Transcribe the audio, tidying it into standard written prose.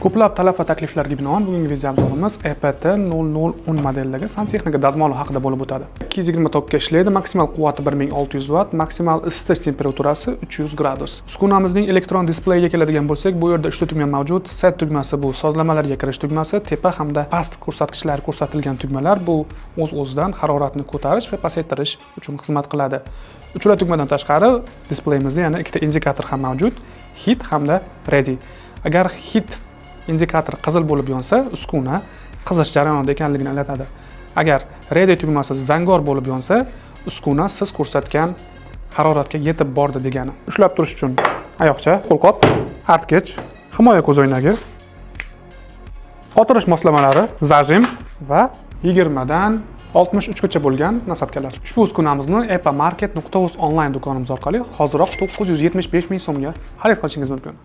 Ko'plab talab va takliflarga binoan bugungi video обзор imiz EPT 0010 modeldagi santexnika dazmoli haqida bo'lib o'tadi. 220 tokka ishlaydi, maksimal quvvati 1600 vatt, maksimal isitish temperaturasi 300 gradus. Uskunamizning elektron displeyiga keladigan bo'lsak, bu yerda 3 ta tugma mavjud. Set tugmasi bu sozlamalarga kirish tugmasi, tepa hamda past ko'rsatkichlar ko'rsatilgan tugmalar bu o'z-o'zidan haroratni ko'tarish va pasaytirish uchun xizmat qiladi. Uchala tugmadan tashqari displeyimizda yana ikkita indikator ham mavjud: heat hamda ready. Agar heat indikator qizil bo'lib yonsa, uskuna qizish jarayonida ekanligini anglatadi. Agar ready tugmasi zangor bo'lib yonsa, uskuna siz ko'rsatgan haroratga yetib bordi degani. Ushlab turish uchun oyoqcha, qo'lqop, artgich, himoya ko'zoynagi, qotirish moslamalari, зажим va 20 dan 63 gacha bo'lgan насадка lar. Ushbu uskunamizni epamarket.uz onlayn do'konimiz orqali hoziroq 975 ming so'mga xarid qilishingiz mumkin.